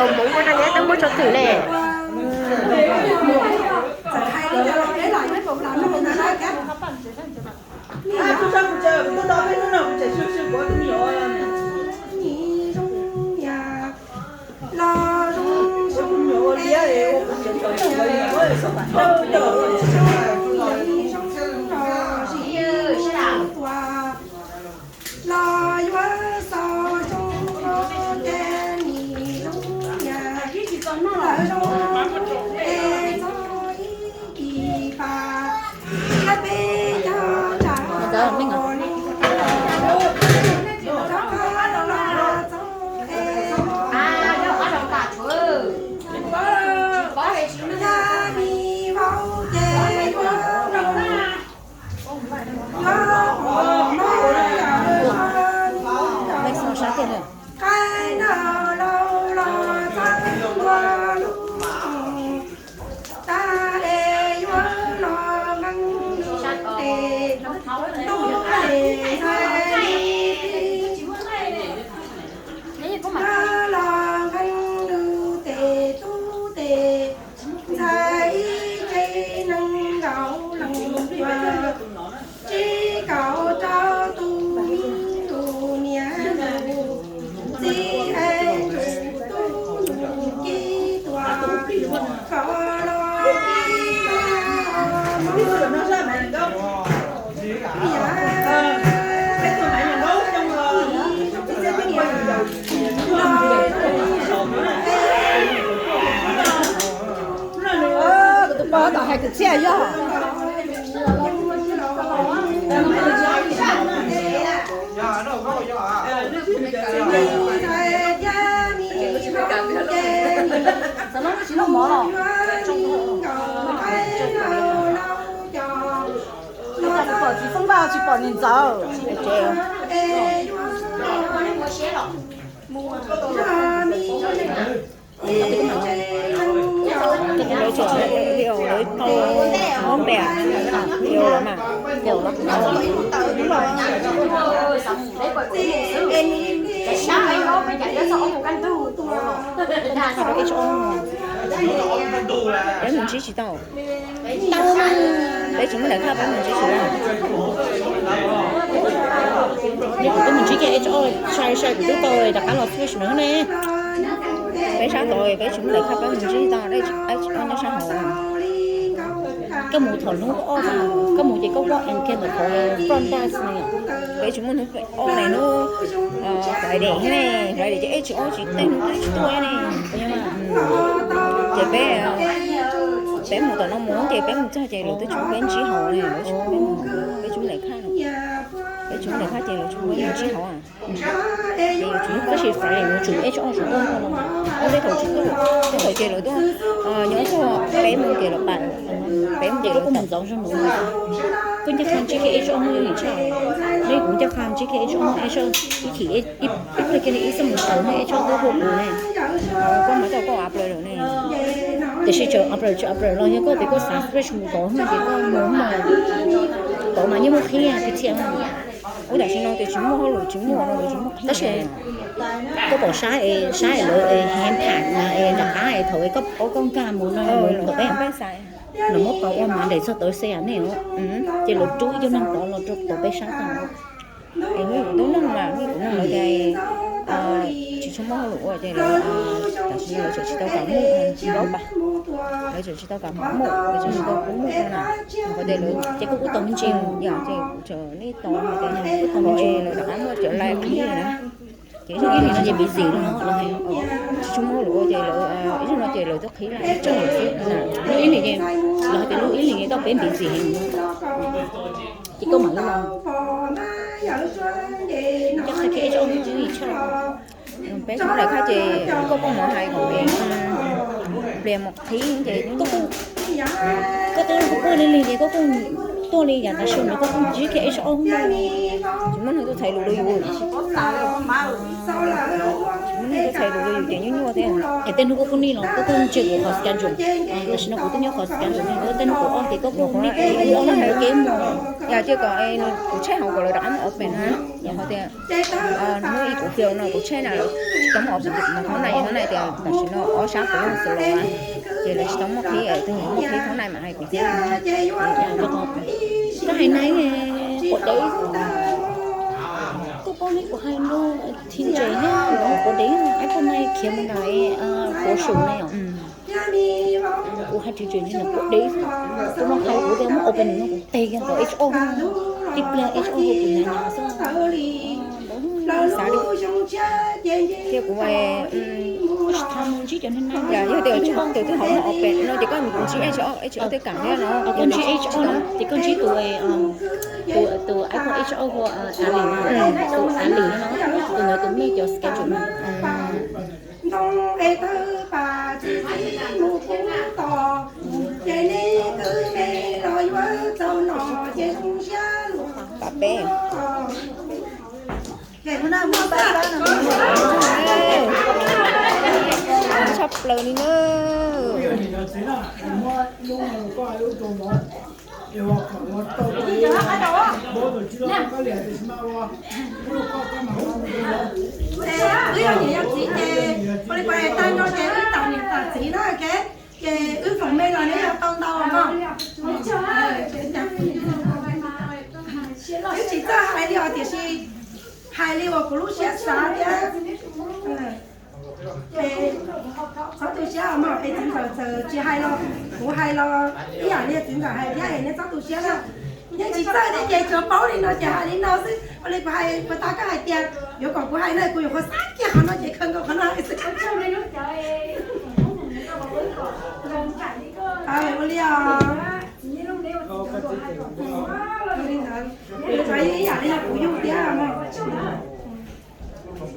Hmoov ua rau neb tau muaj tsov twm ne. Los yuav xaus zoo rau ces nim zoo yam lawv zoo es txog ib kis pas, thiab peb cov tsam los li rov qab los txog es yog mi vauv ces yuav zoo. Yuav pom mab yawm qaib nrog laus los txhawb ntua lub tag es yuav los nqeeb lub tes, lub tes ntxhais, yuav los nqeeb lub tes tub tes, ntxhais ib tsev neeg nkaum leej tuaj, tsib kaum rau tus me ntsuj niam ntsuj txiv es ntsuj tub ntsuj ki tuaj, kom los kib tag os mog. Kuv tus pog tom hais kwv txhiaj yog. Tsis pom txiv Foob Vaj, tsis pom niam ntxawm. Lawv tseem video lawv tau muab npe video lawm mas. Peb mus ntsib tsis tau. Tau, peb tsis muaj daim khaj peb mus ntsib tsis tau. Yog kuv twb mus ntsib kiag H O sai sai kuv twb tau rov qab los fresh no ne. Peb sab tod peb tsis muaj daim khaj peb mus ntsib tsis tau, nyob sab hauv. Koj mus thaum hnub ob, koj mus ces koj walk in kiag ntawm qhov front desk ne. Peb tsis muaj hnub ob ne, hnub Friday thiab ne, Friday ces H O tsis tej hnub twb tsis tuaj ne. Ces peb, peb mus tom no mus ces peb mus txog ces lawv twb tsis muaj peb ntsib hauv ne, lawv tsis muaj peb mus, peb tsis muaj daim khaj no. Peb tsis muaj daim khaj ces lawv tsis muaj peb mus ntsib hauv. Ces yuav tsum tab sis Friday yuav tsum H O tsum tuaj no, ob peb thaum tsis tuaj, tej thaum ces lawv tuaj, nyob txog peb mus ces lawv pais, peb mus ces lawv mus ntxov zog mus. Koj ncaj qha ntsib kiag H O muaj yooj yim tshaj, ne kuv ncaj qha ntsib kiag H O muaj H O ib chim ib pliag kiag li ib xuab moos tawm ne H O twb hu kuv ne. Koj mas tau koj apply lawm ne. Tiam sis tseem apply tsis apply los yog koj tias koj xav fresh mus tod no ces koj mus mas, tod mas yeej muaj qhib tiag tiag. Ub, tam sim no ces tsis muaj hauj lwm tsis muaj no, tab sis koj pom sab es, sab es lawv es hev pham na es nram qab es thaum koj paub koj nkag mus no, thaum peb, lawv muab pauv ua Monday txog Thursday ne, ces lawv rub ib co neeg tod los rau thaum peb sab tag. Es hnub kuv tub nug mas hnub kuv nug lawv tias tsis tshua muaj hauj lwm ua ces lawv, tam sim no lawv tseem tsis tau kam muaj, lawv tseem tsis tau kam muaj, lawv tseem tsis tau pub muaj na. Qhov tias lawv ces kuj kuj tau me ntsis, yog ces kuv tseem li tau hais tias kuj tau me ntsis lawv rov qab muaj cov live qhib na. Ces ib nim no ces busy no los hais tsis tshua muaj hauj lwm ua ces lawv, ib zaug no ces lawv twb qhib lawm tsawg lawm xwb na. Lub ib nim ces, los hais tias lub ib nim ces tau peb busy heev. Ces koj mam li los. Ncaj qha kiag H O muaj yooj yim tshaj. Peb tsis muaj daim khaj ces koj koj mus hais kom peb pliag mus qhib ces koj twb kuj pw li li ces koj kuj tuaj li yam tam sim no koj kuj ntsib kiag H O no. Tsis muaj neeg tuaj txhais lus rau yus. Hnub no txhais tus yus ces nyuaj nyuaj thiab. Es tej hnub koj kuj nim los koj kuj ntsia kuv qhov schedule. Tam sim no kuv twb nyob qhov schedule, tej hnub kuv off ces koj kuj nim kuv ob leeg ua ke mus. Yog ces kom kuv check hauv kom lawv rov qab muab open na. Yog hais tias hnub ib kuv free no kuv check na, lawv tsis tau muab open, mas hnub no, hnub no tias tam sim no ob sab kuv los, ces lawv tsis tau muab qhib, tus muab qhib hnub no mas hais kuv thiab. Koj hais na, quav dev, koj paub li kuv hais no, teacher na, quav dev, ib tug na khiav mus nram Kuv Sum na yom. Kuv hais teacher na, quav dev, tus no hais kuv tias muab open no kuv tes kiag ntawm H O, tib pliag H O hu kuv nyav nyav xwb. Xav li, thiab kuv, yog tias tus twg ho muab open no ces koj ntsib H O, H O twb kam thiab no. Koj ntsib H O no ces koj ntsib tus, tus, tus H O hu Alis, tus Alis no, tus ntawd tus me cov schedule no. Ntoo es tawg pas txi txiv mus kub tos, ces nej kwv me los yuav txog no ces zoo siab lus. Tshaj plaws li na. Wb yog niam yog txiv ces ua li kuv hais tag no ces wb tau niam tau txiv na, ces wb foom me los neb yog tau ntau no. Wb tsis txawj hais li os, tiam sis hais li uas kuv lub siab xav thiab. Txhob tu siab os mog, es txiv ntxawm txawm tsis hais los kuv hais los ib yam li txiv ntxawm hais thiab, es neb txhob tu siab na. Yeej tsis txawj thiab ces tsuas paub li no ces hais li no xwb. Ua li kuv hais puas tau koj hais tias yuav kom kuv hais na, kuv yuav qhuav xav kiag qhov no ces khaws nkaus qhov no hais xwb. Ua li os. Ua li ntawd, ib yam li yog kuv yug thiab mog.